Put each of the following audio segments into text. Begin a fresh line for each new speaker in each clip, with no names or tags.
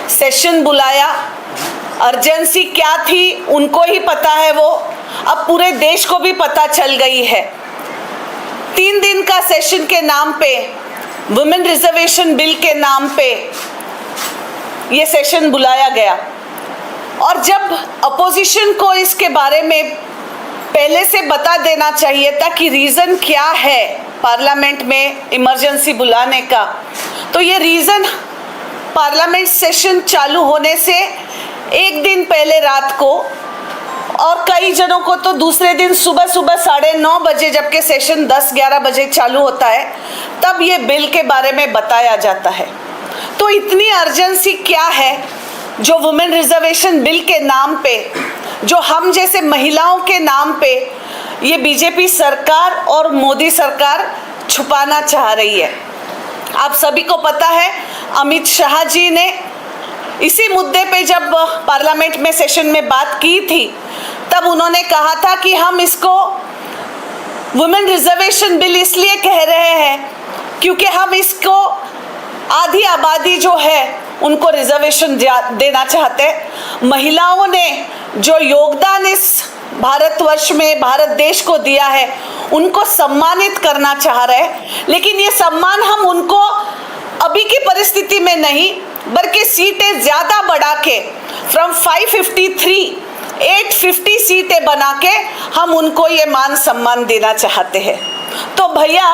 सेशन बुलाया। अर्जेंसी क्या थी उनको ही पता है, वो अब पूरे देश को भी पता चल गई है। 3 दिन का सेशन के नाम pay, women reservation bill K नाम पे ये सेशन बुलाया गया। और जब अपोजिशन को इसके बारे में पहले से बता देना चाहिए था कि रीज़न क्या है पार्लियामेंट में इमरजेंसी बुलाने का, तो ये रीज़न पार्लियामेंट सेशन चालू होने से एक दिन पहले रात को और कई जनों को तो दूसरे दिन सुबह सुबह 9:30 बजे, जबकि सेशन 10-11 बजे चालू होता है, तब ये बिल के बारे में बताया जाता है। तो इतनी अर्जेंसी क्या है जो वुमेन रिजर्वेशन बिल के नाम पे, जो हम जैसे महिलाओं के नाम पे ये बीजेपी सरकार और मोदी सरकार छुपाना चाह रही है? आप सभी को पता है, अमित शाह जी ने इसी मुद्दे पे जब पार्लियामेंट में सेशन में बात की थी, तब उन्होंने कहा था कि हम इसको वुमेन रिजर्वेशन बिल इसलिए कह रहे हैं क्योंकि हम इसको आधी आबादी जो है उनको रिजर्वेशन देना चाहते हैं। महिलाओं ने जो योगदान इस भारतवर्ष में, भारत देश को दिया है, उनको सम्मानित करना चाह रहे हैं। लेकिन ये सम्मान हम उनको अभी की परिस्थिति में नहीं, बल्कि सीटें ज़्यादा बढ़ा के, फ्रॉम 553 850 सीटें बना के हम उनको ये मान सम्मान देना चाहते हैं। तो भैया,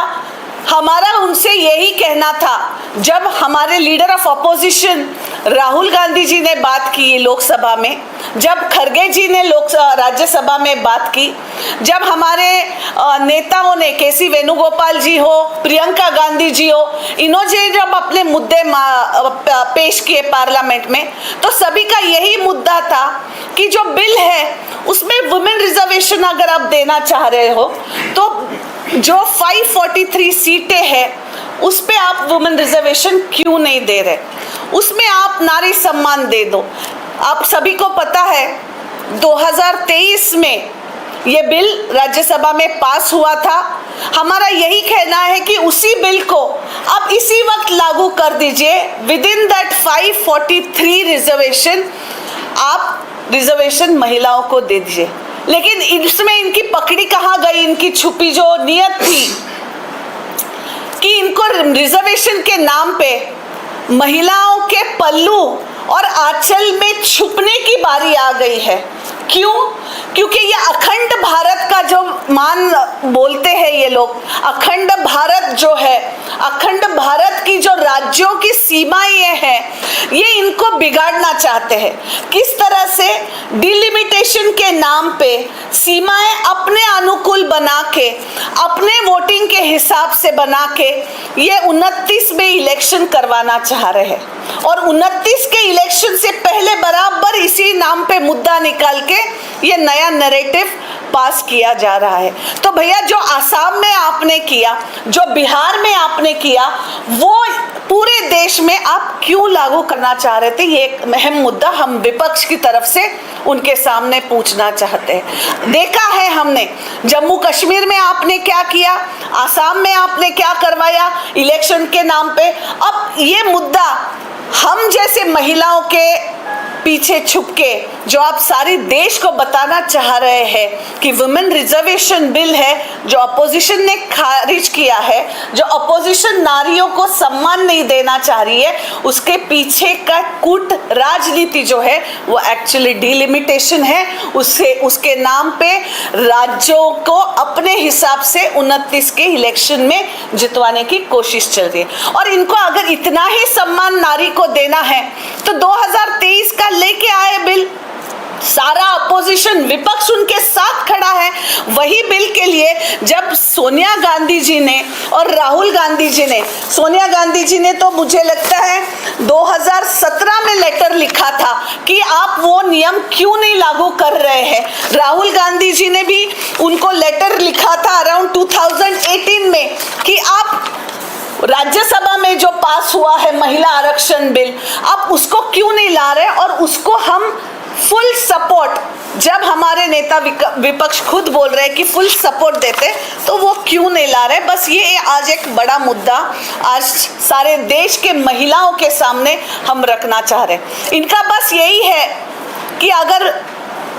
हमारा उनसे यही कहना था, जब हमारे leader of opposition Rahul Gandhi ji ने बात की लोकसभा में, जब खड़गे जी ने लोक राज्यसभा में बात की, जब हमारे नेताओं ने, के सी वेणुगोपाल जी हो, प्रियंका गांधी जी हो, इन्होंने जब अपने मुद्दे पेश किए पार्लियामेंट में, तो सभी का यही मुद्दा था कि जो बिल है उसमें वुमेन रिजर्वेशन अगर आप देना चाह रहे हो, तो जो 543 सीटें हैं उस पे आप वुमेन रिजर्वेशन क्यों नहीं दे रहे? उसमें आप नारी सम्मान दे दो। आप सभी को पता है, 2023 में ये बिल राज्यसभा में पास हुआ था। हमारा यही कहना है कि उसी बिल को आप इसी वक्त लागू कर दीजिए। विद इन that 543 reservation आप रिजर्वेशन महिलाओं को दे दीजिए। लेकिन इसमें इनकी पकड़ी कहाँ गई? इनकी छुपी जो नियत थी कि इनको रिजर्वेशन के नाम पे महिलाओं के पल्लू और आंचल में छुपने की बारी आ गई है। क्यों? क्योंकि ये अखंड भारत का जो मान बोलते हैं ये लोग, अखंड भारत जो है, अखंड भारत की जो राज्यों की सीमाएं हैं, ये इनको बिगाड़ना चाहते हैं। किस तरह से? डिलिमिटेशन के नाम पे सीमाएं अपने अनुकूल बना के, अपने वोटिंग के हिसाब से बना के ये 29 में इलेक्शन करवाना चाह रहे हैं। और 29 के इलेक्शन से पहले बराबर इसी नाम पे मुद्दा निकाल के ये नया नैरेटिव पास किया जा रहा है। तो भैया, जो आसाम में आपने किया, जो बिहार में आपने किया, वो पूरे देश में आप क्यों लागू करना चाह रहे थे? ये एक अहम मुद्दा हम विपक्ष की तरफ से उनके सामने पूछना चाहते हैं। देखा है हमने जम्मू कश्मीर में आपने क्या किया, आसाम में आपने क्या करवाया इलेक्शन के नाम पे। अब ये मुद्दा हम जैसे महिलाओं के पीछे छुप के जो आप सारे देश को बताना चाह रहे हैं कि वुमेन रिजर्वेशन बिल है जो अपोजिशन ने खारिज किया है, जो अपोजिशन नारियों को सम्मान नहीं देना चाह रही है, उसके पीछे का कूट राजनीति जो है वो एक्चुअली डिलिमिटेशन है। उससे उसके नाम पे राज्यों को अपने हिसाब से 29 के इलेक्शन में जितवाने की कोशिश चल रही है। और इनको अगर इतना ही सम्मान नारी को देना है तो 2023 का लेके आए बिल। सारा अपोजिशन, विपक्ष उनके साथ खड़ा है वही बिल के लिए। जब सोनिया गांधी जी ने और राहुल गांधी जी ने, सोनिया गांधी जी ने तो मुझे लगता है 2017 में लेटर लिखा था कि आप वो नियम क्यों नहीं लागू कर रहे हैं। राहुल गांधी जी ने भी उनको लेटर लिखा था अराउंड 2018 में कि आप राज्यसभा में जो पास हुआ है महिला आरक्षण बिल, आप उसको क्यों नहीं ला रहे और उसको हम फुल सपोर्ट, जब हमारे नेता विपक्ष खुद बोल रहे हैं कि फुल सपोर्ट देते, तो वो क्यों नहीं ला रहे? बस ये आज एक बड़ा मुद्दा आज सारे देश के महिलाओं के सामने हम रखना चाह रहे हैं। इनका बस यही है कि अगर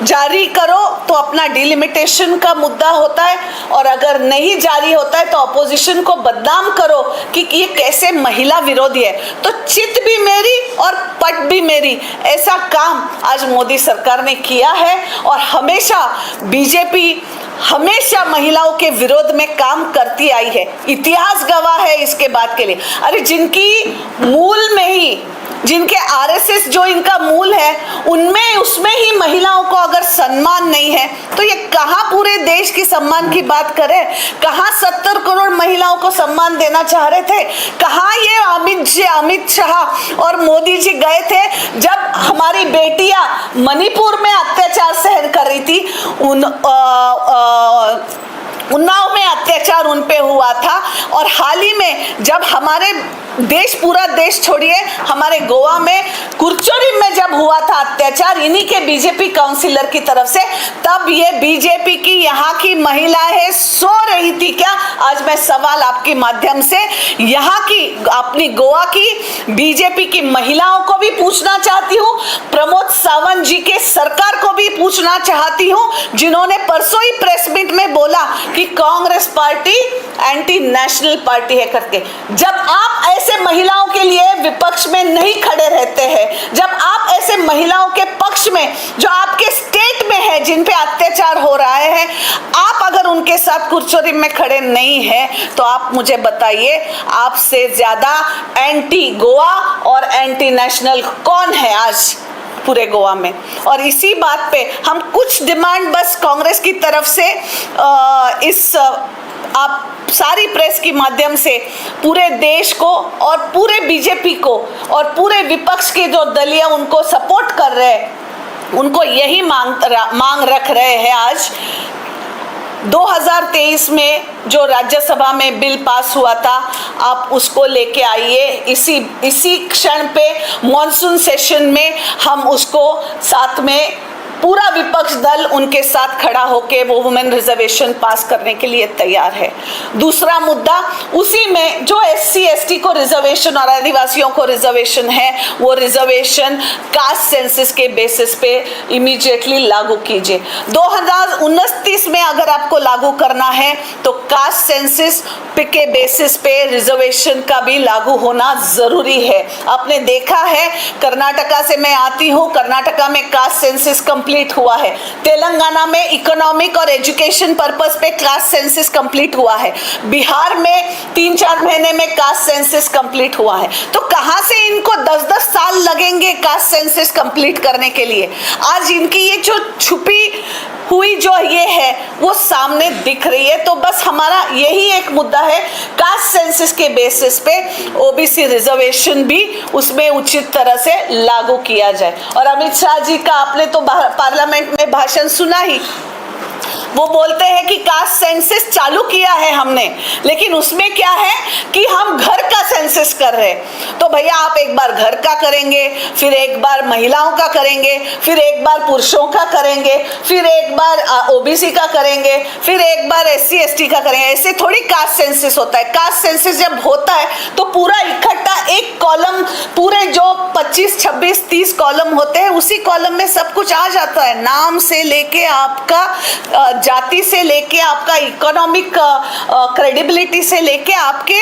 जारी करो तो अपना डिलिमिटेशन का मुद्दा होता है और अगर नहीं जारी होता है तो अपोजिशन को बदनाम करो कि ये कैसे महिला विरोधी है। तो चित भी मेरी और पट भी मेरी, ऐसा काम आज मोदी सरकार ने किया है। और हमेशा बीजेपी हमेशा महिलाओं के विरोध में काम करती आई है, इतिहास गवाह है इसके बाद के लिए। अरे जिनकी मूल में ही, जिनके आरएसएस जो इनका मूल है, उनमें उसमें ही महिलाओं को अगर सम्मान नहीं है तो ये कहाँ पूरे देश की सम्मान की बात करें? कहाँ 70 करोड़ महिलाओं को सम्मान देना चाह रहे थे? कहाँ ये अमित शाह और मोदी जी गए थे जब हमारी बेटियां मणिपुर में अत्याचार सहन कर रही थी, उन उन्नाव में अत्याचार उन पे हुआ था। और हाल ही में जब हमारे देश, पूरा देश छोड़िए, हमारे गोवा में कुरचोरी में जब हुआ था अत्याचार इन्हीं के बीजेपी काउंसिलर की तरफ से, तब ये बीजेपी की यहाँ की महिलाएं सो रही थी क्या? आज मैं सवाल आपके माध्यम से यहाँ की, अपनी गोवा की बीजेपी की महिलाओं को भी पूछना चाहती हूँ, प्रमोद सावंत जी के सरकार को भी पूछना चाहती हूँ, जिन्होंने परसों ही प्रेस मीट में बोला कि Congress party anti national party है करके। जब आप ऐसे महिलाओं के लिए विपक्ष में नहीं खड़े रहते हैं, जब आप ऐसे महिलाओं के पक्ष में जो आपके स्टेट में है, जिन पे अत्याचार हो रहा है, आप अगर उनके साथ कुरचोरी में खड़े नहीं हैं, तो आप मुझे बताइए आपसे ज्यादा एंटी गोवा और एंटी नेशनल कौन है आज पूरे गोवा में? और इसी बात पे हम कुछ डिमांड बस कांग्रेस की तरफ से इस आप सारी प्रेस के माध्यम से पूरे देश को और पूरे बीजेपी को और पूरे विपक्ष के जो दलीय उनको सपोर्ट कर रहे हैं, उनको यही मांग रख रहे हैं। आज 2023 में जो राज्यसभा में बिल पास हुआ था, आप उसको लेके आइए। इसी इसी क्षण पे मॉनसून सेशन में हम उसको साथ में पूरा विपक्ष दल उनके साथ खड़ा होके वो वुमेन रिजर्वेशन पास करने के लिए तैयार है। दूसरा मुद्दा उसी में जो एससी एसटी को रिजर्वेशन और आदिवासियों को रिजर्वेशन है, वो रिजर्वेशन कास्ट सेंसस के बेसिस पे इमीडिएटली लागू कीजिए। 2029 में अगर आपको लागू करना है तो कास्ट सेंसस के बेसिस पे रिजर्वेशन का भी लागू होना जरूरी है। आपने देखा है, कर्नाटका से मैं आती हूँ, कर्नाटका में कास्ट सेंसस कंप्लीट हुआ है। तेलंगाना में इकोनॉमिक और एजुकेशन पर्पस पे कास्ट सेंसस कंप्लीट हुआ है। बिहार में 3-4 महीने में कास्ट सेंसस कंप्लीट हुआ है। तो कहाँ से इनको 10-10 साल लगेंगे कास्ट सेंसस कंप्लीट करने के लिए? आज इनकी ये जो छुपी हुई जो ये है वो सामने दिख रही है। तो बस हमारा यही एक मुद्दा है, कास्ट सेंसस के बेसिस पे ओबीसी रिजर्वेशन भी उसमें उचित तरह से लागू किया जाए। और अमित शाह जी का आपने तो पार्लियामेंट में भाषण सुना ही, वो बोलते हैं कि कास्ट सेंसस चालू किया है हमने, लेकिन उसमें क्या है कि हम घर का सेंसस कर रहे हैं। तो भैया आप एक बार घर का करेंगे, फिर एक बार महिलाओं का करेंगे, फिर एक बार पुरुषों का करेंगे, फिर एक बार ओबीसी का करेंगे, फिर एक बार एससी एसटी का करेंगे। ऐसे थोड़ी कास्ट सेंसस होता है। कास्ट सेंसस जब होता है तो पूरा इकट्ठा एक कॉलम, पूरे जो 25 26 30 कॉलम होते हैं, उसी कॉलम में सब कुछ आ जाता है। नाम से लेके आपका जाति से लेके आपका इकोनॉमिक क्रेडिबिलिटी से लेके आपके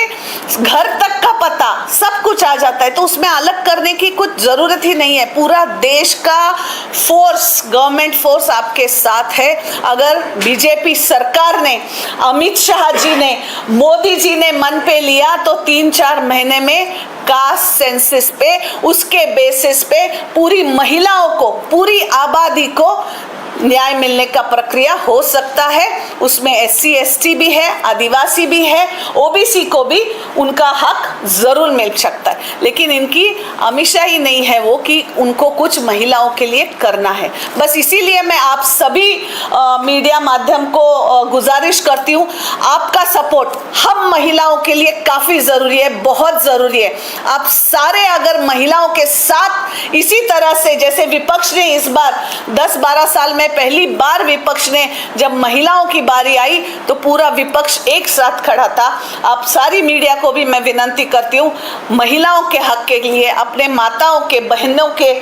घर तक का पता सब कुछ आ जाता है। तो उसमें अलग करने की कुछ ज़रूरत ही नहीं है। पूरा देश का फोर्स, गवर्नमेंट फोर्स आपके साथ है। अगर बीजेपी सरकार ने, अमित शाह जी ने, मोदी जी ने मन पे लिया तो 3-4 महीने में कास्ट सेंसस पे, उसके बेसिस पे पूरी महिलाओं को, पूरी आबादी को न्याय मिलने का प्रक्रिया हो सकता है। उसमें एससी एसटी भी है, आदिवासी भी है, ओबीसी को भी उनका हक ज़रूर मिल सकता है। लेकिन इनकी अमीषा ही नहीं है वो कि उनको कुछ महिलाओं के लिए करना है। बस इसीलिए मैं आप सभी मीडिया माध्यम को गुजारिश करती हूँ, आपका सपोर्ट हम महिलाओं के लिए काफ़ी ज़रूरी है, बहुत ज़रूरी है। आप सारे अगर महिलाओं के साथ इसी तरह से, जैसे विपक्ष ने इस बार 10-12 साल में पहली बार विपक्ष ने जब महिलाओं की बारी आई तो पूरा विपक्ष एक साथ खड़ा था। आप सारी मीडिया को भी मैं विनंती करती हूँ, महिलाओं के हक के लिए, अपने माताओं के, बहनों के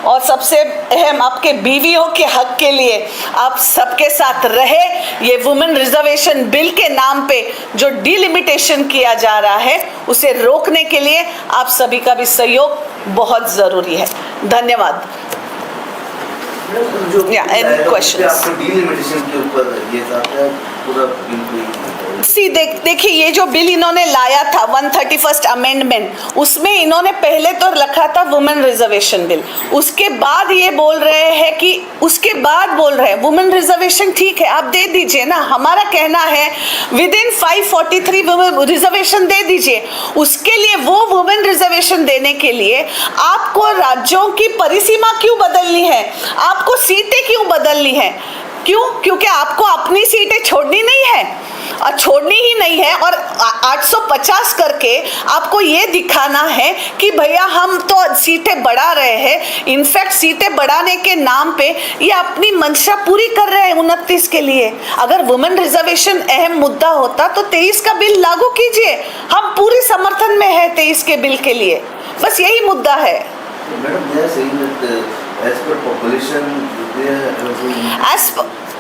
और सबसे अहम आपके बीवियों के हक के लिए आप सबके साथ रहे। ये वुमेन रिजर्वेशन बिल के नाम पे जो डिलिमिटेशन किया जा रहा है उसे रोकने के लिए आप सभी का भी सहयोग बहुत ज़रूरी है। धन्यवाद।
जो
Yeah, any questions?
आपको डीलिमिटेशन के ऊपर ये था क्या पूरा बिल कोई?
सी, देखिए, ये जो बिल इन्होंने लाया था 131st amendment, उसमें इन्होंने पहले तो रखा था वुमेन रिजर्वेशन बिल। उसके बाद ये बोल रहे हैं कि, उसके बाद बोल रहे हैं वुमेन रिजर्वेशन ठीक है, आप दे दीजिए ना। हमारा कहना है विद इन 543 वुमेन रिजर्वेशन दे दीजिए। उसके लिए, वो वुमेन रिजर्वेशन देने के लिए आपको राज्यों की परिसीमा क्यों बदलनी है? आपको सीटें क्यों बदलनी है? क्यों? क्योंकि आपको अपनी सीटें छोड़नी नहीं है और छोड़नी ही नहीं है और 850 करके आपको ये दिखाना है कि भैया, हम तो सीटें बढ़ा रहे हैं। इनफैक्ट सीटें बढ़ाने के नाम पे ये अपनी मंशा पूरी कर रहे हैं 29 के लिए। अगर वुमेन रिजर्वेशन अहम मुद्दा होता तो 23 का बिल लागू कीजिए। हम पूरी समर्थन में है 23 के बिल के लिए। बस यही मुद्दा है।
Madam, they are saying that as per population they are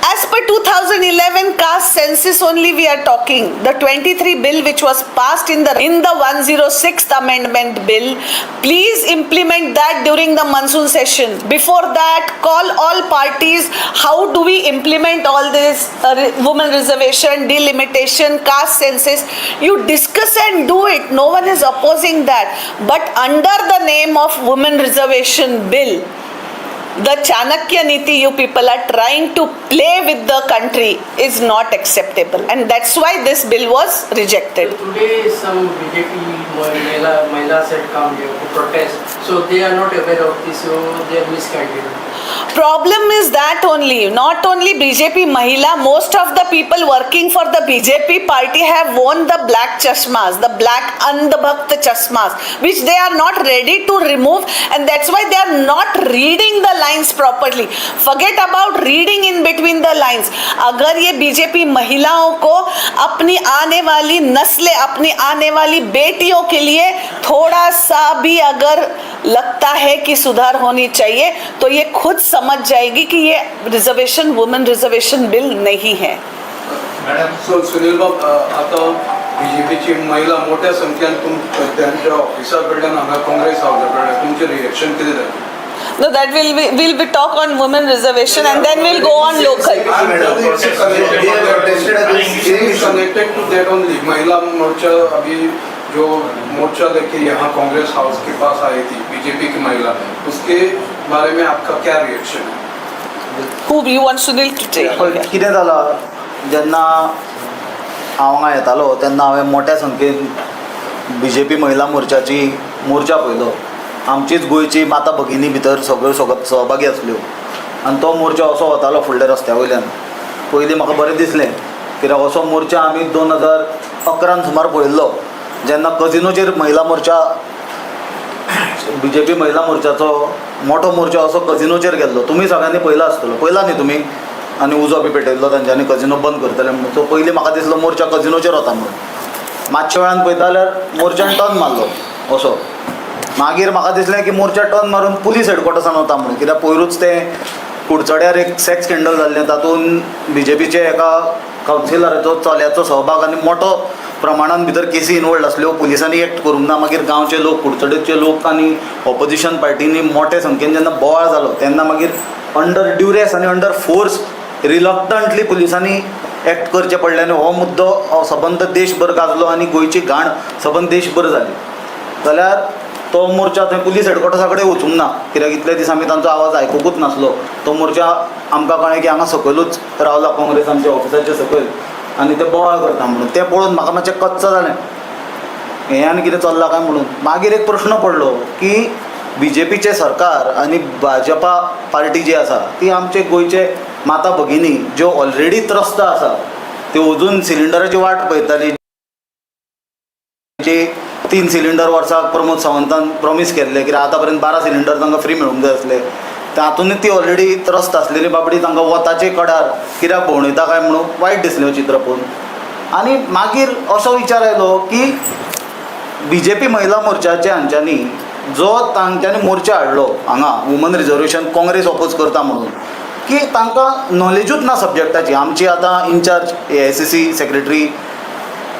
As per 2011 caste census only we are talking. The 23 bill which was passed in the 106th amendment bill, please implement that during the monsoon session. Before that, call all parties. How do we implement all this women reservation, delimitation, caste census? You discuss and do it. No one is opposing that, but under the name of women reservation bill, the Chanakya Niti you people are trying to play with the country is not acceptable, and that's why this bill was rejected.
Today some BJP Mahila said come here to protest. So they are not aware of this, so they are misguided.
Problem is that only, not only BJP Mahila, most of the people working for the BJP party have worn the black chashmas, the black Andhbhakt chashmas, which they are not ready to remove, and that's why they are not reading the lines properly. Forget about reading in between the lines. अगर ये BJP महिलाओं को अपनी आने वाली नस्लें, अपनी आने वाली बेटियों के लिए थोड़ा सा भी अगर लगता है कि सुधार होनी चाहिए, तो ये खुद समझ जाएगी कि ये रिजर्वेशन वुमेन रिजर्वेशन बिल नहीं है।
मॅडम, सो सुनील बाब, आतां बीजेपीची महिला मोठ्या संख्येन तुम त्यांच्या ऑफिसा कडल्यान हांगा काँग्रेस हावसा कडल्यान, तुमचें रिएक्शन कितें जातलें?
No, that will be talk on women reservation and then we'll go on local.
They have protested against same issue.
Connected to that only. महिला मोर्चा अभी जो मोर्चा लेके यहाँ कांग्रेस हाउस के पास आई थी बीजेपी की महिला, उसके बारे में आपका क्या रिएक्शन है?
Who you want Sunil to take?
पण कितें जालां, जेन्ना हांव हांगा येतालो तेन्ना हांवें मोठ्या संख्येन बीजेपी महिला मोर्चाची मोर्चा पळयलो। आमचीच गोंयची माता भगिनी भितर सगळ्यो सहभागी आसल्यो आनी तो मोर्चा असो वतालो फुडल्या रस्त्या वयल्यान। पयलीं म्हाका बरें दिसलें, कित्याक असो मोर्चा आमी 2011न सुमार पळयल्लो, जेन्ना कजिनोचेर महिला मोर्चा, बीजेपी महिला मोर्चाचो मोठो मोर्चा असो कजिनोचेर गेल्लो। तुमी सगळ्यांनी पळयला आसतलो, पळयला न्ही तुमी? आनी उजो बी पेटयल्लो तांच्यांनी कजिनो बंद करतले म्हणून। सो पयलीं म्हाका दिसलो मोर्चा कजिनोचेर वता म्हणून। मातशे वेळान पळयता जाल्यार मोर्चान टर्न मारलो असो। मागीर म्हाका दिसलें की मोर्चा टर्न मारून पुलीस हेडक्वॉर्टर्सान वता म्हणून, कित्याक पयरूच तें कुडचड्यार एक सेक्स स्कँडल जाल्लें, तातूंत बीजेपीचे एका कावन्सिलराचो चल्याचो सहभाग आनी मोठो प्रमाणान भितर केसी इनवॉल्ड आसल्यो। पुलिसांनी एक्ट करूंक ना। मागीर गांवचे लोक, कुडचडेचे लोक आनी ऑपोजिशन पार्टींनी मोठे संख्येन जेन्ना बोवाळ जालो तेन्ना मागीर अंडर ड्युरेस आनी अंडर फोर्स रिलक्टंटली पुलिसांनी एक्ट करचें पडलें आनी हो मुद्दो हो सबंद देशभर गाजलो आनी गोंयची घाण सबंद देशभर जाली। जाल्यार तो मोर्चा थंय पुलीस हेडक्वॉर्टर्सा कडेन वचूंक ना, कित्याक इतले दीस आमी तांचो आवाज आयकुंकूच नासलो। तो मोर्चा आमकां कळ्ळें की हांगा सकयलूच रावला काँग्रेस आमच्या ऑफिसाच्या सकयल आनी ते बोवाळ करता म्हणून. तें पळोवन म्हाका मातशें कच्च जालें, हें आनी कितें चल्लां काय म्हणून. मागीर एक प्रश्न पडलो की बीजेपीचें सरकार आनी भाजपा पार्टी जी आसा ती आमचे गोंयचे माता भगिनी ज्यो ऑलरेडी त्रस्त आसा, त्यो अजून सिलिंडराची वाट पळयताली, जी 3 सिलिंडर वर्साक प्रमोद सावंतान प्रॉमीस केल्ले की आतां पर्यंत 12 सिलिंडर तांकां फ्री मेळूंक जाय आसले, तातूंतय ती ऑलरेडी त्रस्त आसलेली बाबडी तांकां वताचे कडार कित्याक भोंवडयता काय म्हणून वायट दिसलें चित्र पळोवन. आनी मागीर असो विचार आयलो की बीजेपी महिला मोर्चाचे हांच्यांनी जो तांच्यांनी मोर्चा हाडलो हांगा वुमन रिजर्वेशन काँग्रेस ऑपोज करता म्हणून, की तांकां नॉलेजूच ना सब्जॅक्टाची. आमची आतां in-charge AICC secretary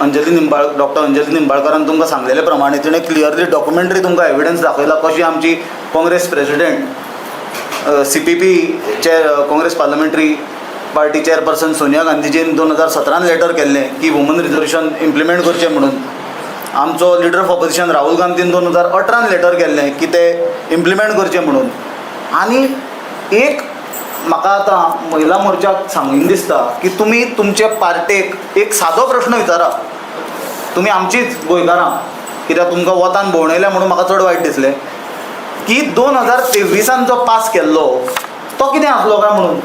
Anjali doctor Anjali निंबाळकरान तुमकां सांगलेले प्रमाणे तिणें क्लियरली डॉक्युमेंटरी तुमकां एविडन्स दाखयला कशी आमची Congress president CPP chair Congress parliamentary party chairperson Sonia गांधीजीन 2017 letter केल्लें की वुमन रिजर्वेशन इम्प्लिमेंट करचें म्हणून. आमचो लिडर ऑफ ऑपोजिशन राहुल गांधीन 2018 लेटर केल्लें की ते इम्प्लिमेंट करचें म्हणून. आनी एक म्हाका आतां महिला मोर्चाक सांगीन दिसता की तुमी तुमचे पार्टेक एक सादो प्रश्न विचारा, तुमी आमचीच गोंयकारां, कित्याक तुमकां वतान भोंवडयल्या म्हणून म्हाका चड वायट दिसलें की 2023 जो पास केल्लो तो कितें आसलो काय म्हणून.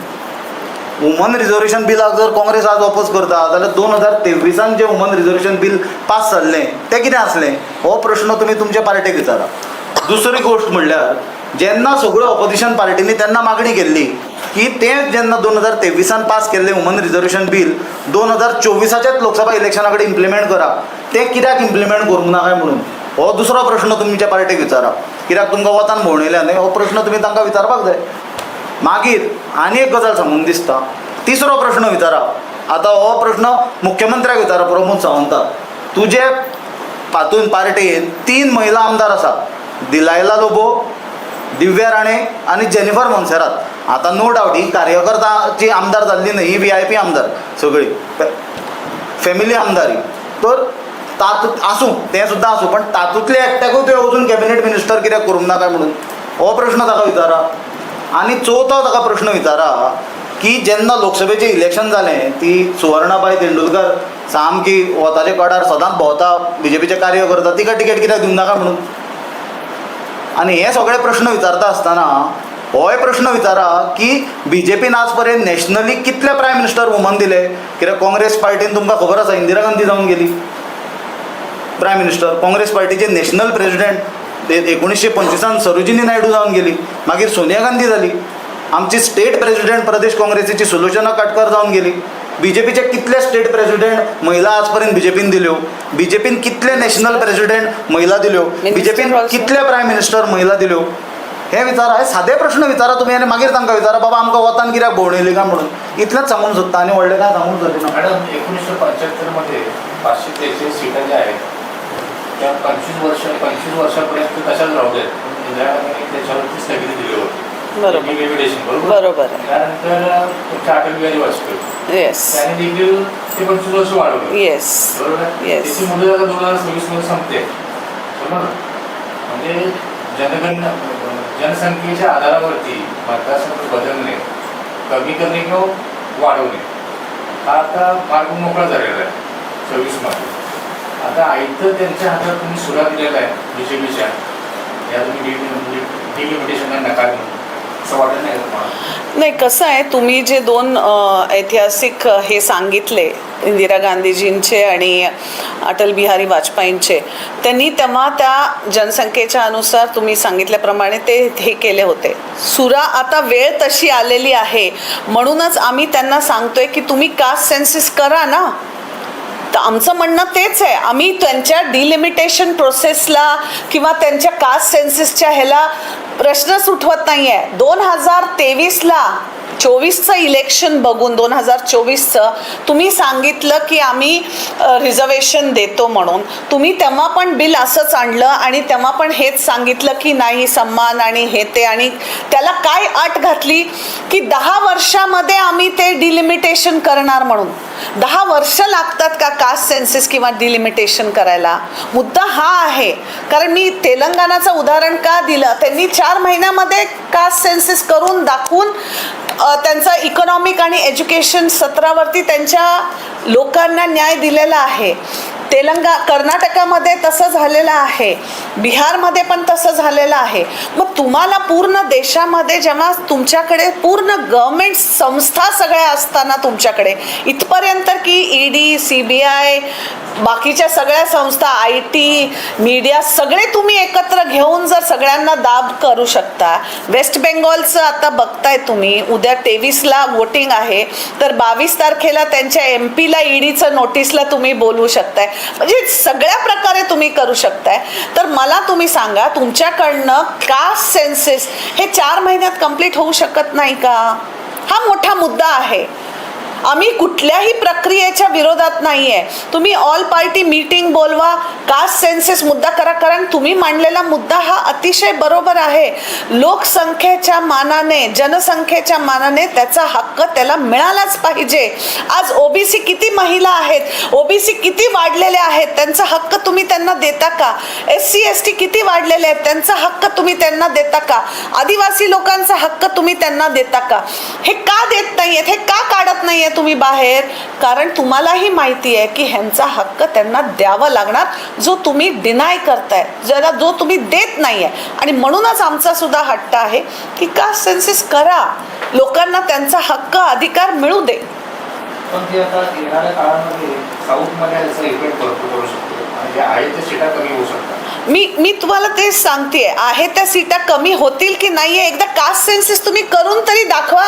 वुमन रिजर्वेशन बिलाक जर काँग्रेस आज ऑपोज करता जाल्यार 2023 जें वुमन रिजर्वेशन बील पास जाल्लें तें कितें आसलें, हो प्रश्न तुमी तुमच्या पार्टेक विचारा. दुसरी गोश्ट म्हणल्यार जेन्ना सगळ्यो ऑपोजिशन पार्टींनी तेन्ना मागणी केल्ली की तें जेन्ना 2023 पास केल्लें वुमन रिजर्वेशन बील 2024च्याच लोकसभा इलेक्शना कडेन इम्प्लिमेंट करा, तें कित्याक इम्प्लिमेंट करूंक ना काय म्हणून, हो दुसरो प्रश्न तुमच्या पार्टेक विचारा. कित्याक तुमकां वतान भोंवडयल्या न्हय, हो प्रश्न तुमी तांकां विचारपाक जाय. मागीर आनी एक गजाल सांगून दिसता, तिसरो प्रश्न विचारा, आतां हो प्रश्न मुख्यमंत्र्याक विचारा प्रमोद सावंताक. तुजे पातून पार्टेन 3 महिला आमदार आसा, दिलायला लोबो, दिव्या राणे आनी जेनिफर मोन्सेरात. आतां नो डावट ही कार्यकर्ताची आमदार जाल्ली न्हय, ही VIP आमदार, सगळी फॅमिली आमदार ही, तर तातूंत आसूं तें सुद्दां आसूं, पण तातूंतले एकट्याकूय तुवें अजून कॅबिनेट मिनिस्टर कित्याक करूंक ना काय म्हणून, हो प्रश्न ताका विचारा. आनी चवथो ताका प्रश्न विचारा की जेन्ना लोकसभेचें इलेक्शन जालें ती सुवर्णाबाई तेंडुलकर सामकी वताच्या कडार सदांच भोंवता, बीजेपीचें कार्य करता, तिका टिकेट कित्याक दिवंक नाका म्हणून. आनी हे सगळे प्रश्न विचारता आसतना होय प्रश्न विचारा की बीजेपीन आज पर्यंत नॅशनली कितले प्रायम मिनिस्टर वुमन दिले, कित्याक काँग्रेस पार्टीन तुमकां खबर आसा इंदिरा गांधी जावन गेली प्रायम मिनिस्टर, काँग्रेस पार्टीचे नॅशनल प्रेजिडेंट 1925 सरोजिनी नायडू जावन गेली, मागीर सोनिया गांधी जाली, आमची स्टेट प्रेजिडेंट प्रदेश काँग्रेसीची सुलोचना काटकर जावन गेली. बीजेपीचे कितले स्टेट प्रेजिडेंट महिला आज पर्यंत बीजेपीन दिल्यो, बीजेपीन कितले नॅशनल प्रेजिडेंट महिला दिल्यो, बीजेपीन कितले प्रायम मिनिस्टर महिला दिल्यो, हे विचारा. हे सादे प्रश्न विचारा तुमी आनी मागीर तांकां विचारा बाबा आमकां वतान कित्याक भोंवडयली काय म्हणून. इतलेंच सांगूंक सोदता आनी व्हडलें कांय सांगूंक सोदिना.
मॅडम, 1975 मध्ये 543 सीटा ज्या आहेत त्या 25 वर्षापर्यंत तशाच राहू देत, इंदिरा गांधींनी त्याच्यावरती स्थगिती दिली होती.
बरोबर.
लिमिटेशन, बरोबर.
बरोबर आहे.
त्यानंतर तुमच्या अटल बिहारी वाजपेयी,
येस,
त्यांनी देखील ते 25 वर्ष वाढवलं.
येस.
बरोबर आहे.
Yes.
त्याची मुदत आता 2026 मध्ये संपते, बरोबर. म्हणजे जनगणना जनसंख्येच्या आधारावरती मतदारसंघ बदलणे, कमी करणे किंवा वाढवणे हा आता मार्ग मोकळा झालेला आहे 26 मध्ये. आता आयतं त्यांच्या हातात तुम्ही सुरा दिलेला आहे बीजेपीच्या, या तुम्ही डिलिमिटेशनला नकार म्हणून, असं वाटत नाही का तुम्हाला?
नाही, कसं आहे, तुम्ही जे 2 ऐतिहासिक हे सांगितले इंदिरा गांधीजींचे आणि अटल बिहारी वाजपेयींचे, त्यांनी तेव्हा त्या जनसंख्येच्या अनुसार तुम्ही सांगितल्याप्रमाणे ते हे केले होते. सुरा आता वेळ तशी आलेली आहे, म्हणूनच आम्ही त्यांना सांगतोय की तुम्ही कास्ट सेन्सिस करा ना. तर आमचं म्हणणं तेच आहे. आम्ही त्यांच्या डिलिमिटेशन प्रोसेसला किंवा त्यांच्या कास्ट सेन्सिसच्या ह्याला प्रश्नच उठवत नाही आहे. 2023ला 24चं इलेक्शन बघून 2024चं तुम्ही सांगितलं की आम्ही रिझर्वेशन देतो म्हणून. तुम्ही तेव्हा पण बिल असंच आणलं आणि तेव्हा पण हेच सांगितलं की नाही सन्मान आणि हे ते, आणि त्याला काय अट घातली की 10 वर्षामध्ये आम्ही ते डिलिमिटेशन करणार म्हणून. 10 वर्ष लागतात का कास्ट सेन्सिस किंवा डिलिमिटेशन करायला? मुद्दा हा आहे, कारण मी तेलंगणाचं उदाहरण का दिलं, त्यांनी 4 महिन्यामध्ये कास्ट सेन्सिस करून दाखवून त्यांचा इकॉनॉमिक आणि एज्युकेशन सत्रावरती त्यांच्या लोकांना न्याय दिलेला आहे. कर्नाटकामध्ये तसं झालेलं आहे, बिहारमध्ये पण तसं झालेलं आहे. मग तुम्हाला पूर्ण देशामध्ये जेव्हा तुमच्याकडे पूर्ण गव्हर्मेंट संस्था सगळ्या असताना तुमच्याकडे इथपर्यंत की ईडी, सीबीआय, बाकीच्या सगळ्या संस्था, IT, media सगळे तुम्ही एकत्र घेऊन जर सगळ्यांना दाब करू शकता. वेस्ट बेंगॉलचं आता बघताय तुम्ही, उद्या 23ला वोटिंग आहे, तर 22 तारखेला त्यांच्या एमपीला ईडीचं नोटीसला तुम्ही बोलवू शकताय. म्हणजे सगळ्या प्रकारे तुम्ही करू शकताय. तर मला तुम्ही सांगा, तुमच्याकडनं कास्ट सेन्सेस हे 4 महिन्यात कंप्लीट होऊ शकत नाही का? हा मोठा मुद्दा आहे. आम्ही कुठल्याही प्रक्रियेच्या विरोधात नाही आहे. तुम्ही ऑल पार्टी मीटिंग बोलवा, कास्ट सेन्सेस मुद्दा करा, कारण तुम्ही मांडलेला मुद्दा हा अतिशय बरोबर आहे. लोकसंख्येच्या मानाने, जनसंख्येच्या मानाने त्याचा हक्क त्याला मिळालाच पाहिजे. आज ओबीसी किती महिला आहेत, ओबीसी किती वाढलेले आहेत, त्यांचा हक्क तुम्ही त्यांना देता का? एससी, एसटी किती वाढलेले आहेत, त्यांचा हक्क तुम्ही त्यांना देता का? आदिवासी लोकांचा हक्क तुम्ही त्यांना देता का? हे का देत नाही आहेत? हे का काढत नाही आहे तुम्ही बाहेर? कारण तुम्हालाही माहिती आहे की ह्यांचा हक्क त्यांना द्यावा लागणार, जो तुम्ही डिनाय करताय, ज्याला जो तुम्ही देत नाही आहे. आणि म्हणूनच आमचा सुद्धा हट्ट आहे की कास्ट सेन्सेस करा, लोकांना त्यांचा हक्क अधिकार मिळू दे.
पण ते आता येणाऱ्या काळामध्ये साऊथमध्ये याचा इफेक्ट भरपूर पडू शकतो आणि ज्या आहेत त्या सीटा कमी होऊ शकतात.
मी मी तुम्हाला तेच सांगतेय, आहे त्या सीटा कमी होतील की नाही आहे एकदा कास्ट सेन्सेस तुम्ही करून तरी दाखवा,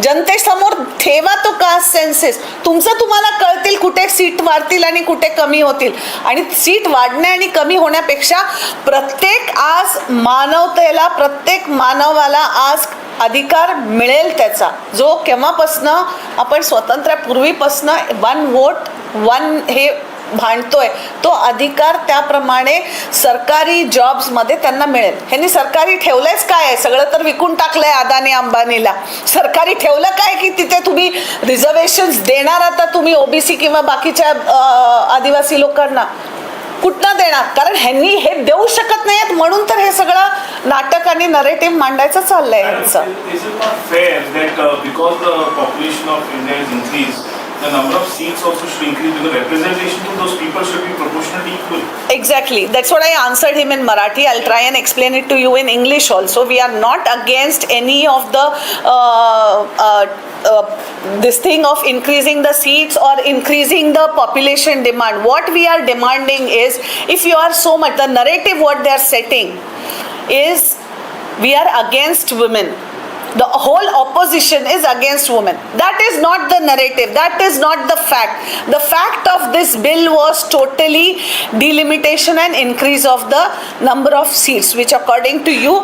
जनतेसमोर ठेवा तो कास्ट सेन्सेस. तुमचं तुम्हाला कळतील कुठे सीट वाढतील आणि कुठे कमी होतील. आणि सीट वाढणे आणि कमी होण्यापेक्षा प्रत्येक आज मानवतेला, प्रत्येक मानवाला आज अधिकार मिळेल त्याचा, जो केव्हापासनं आपण स्वातंत्र्यापूर्वीपासनं वन वोट वन हे भांडतोय, तो अधिकार त्याप्रमाणे सरकारी जॉब्समध्ये त्यांना मिळेल. ह्यांनी सरकारी ठेवलंयच काय आहे? सगळं तर विकून टाकलंय अदानी अंबानीला. सरकारी ठेवलं काय की तिथे तुम्ही रिझर्वेशन्स देणार आता तुम्ही ओबीसी किंवा बाकीच्या आदिवासी लोकांना कुठनं देणार? कारण ह्यांनी हे देऊ शकत नाहीयेत, म्हणून तर हे सगळं नाटक आणि नरेटिव्ह मांडायचं चाललंय ह्यांचं.
Is it not fair that because the population of India is increased, the number of seats also should increase, because representation to those people should be proportionally equal?
Exactly. That's what I answered him in Marathi. I'll try and explain it to you in English also. We are not against any of the this thing of increasing the seats or increasing the population demand. What we are demanding is, if you are so much, the narrative what they are setting is we are against women. The whole opposition is against women. That is not the narrative. That is not the fact. The fact of this bill was totally delimitation and increase of the number of seats, which according to you,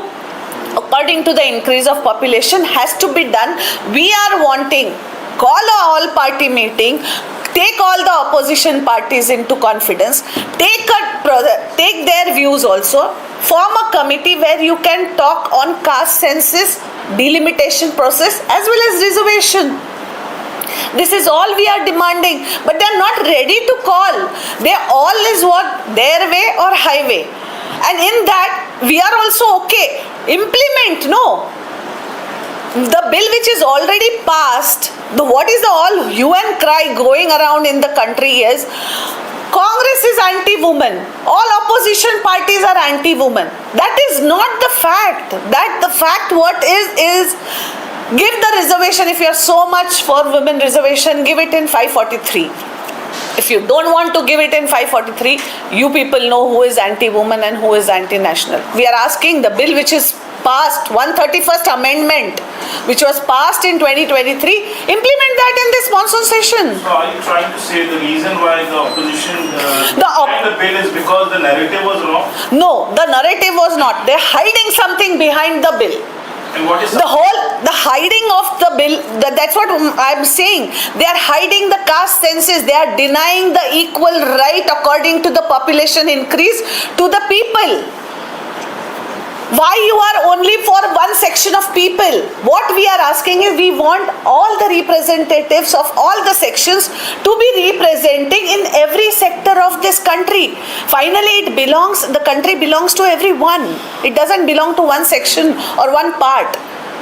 according to the increase of population, has to be done. We are wanting call a all party meeting, take all the opposition parties into confidence, take their views also, form a committee where you can talk on caste census, delimitation process as well as reservation. This is all we are demanding, but they are not ready to call. They all is what their way or highway, and in that we are also okay. Implement, no, the bill which is already passed. The what is the all hue and cry going around in the country is Congress is anti-woman, all opposition parties are anti-woman. That is not the fact. That the fact what is give the reservation. If you are so much for women reservation, give it in 543. If you don't want to give it in 543, you people know who is anti-woman and who is anti-national. We are asking the bill which is passed, 131st Amendment, which was passed in 2023, implement that in this monsoon session.
So are you trying to say the reason why the opposition the bill is because the narrative was wrong?
No, the narrative was not. They're hiding something behind the bill.
And what is
The whole, the hiding of the bill, that's what I'm saying. They are hiding the caste census. They are denying the equal right according to the population increase to the people. Why you are only for one section of people? What we are asking is, we want all the representatives of all the sections to be representing in every sector of this country. Finally, the country belongs to everyone. It doesn't belong to one section or one part.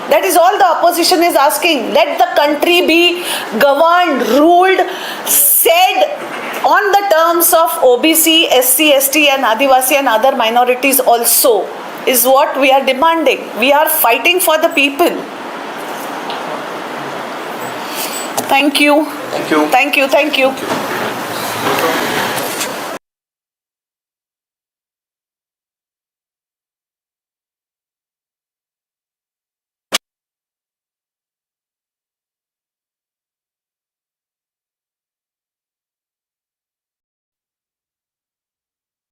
That is all the opposition is asking. Let the country be governed, ruled, said on the terms of OBC, SC, ST and Adivasi and other minorities also is what we are demanding. We are fighting for the people. Thank you.
Thank you.
Thank you. Thank you.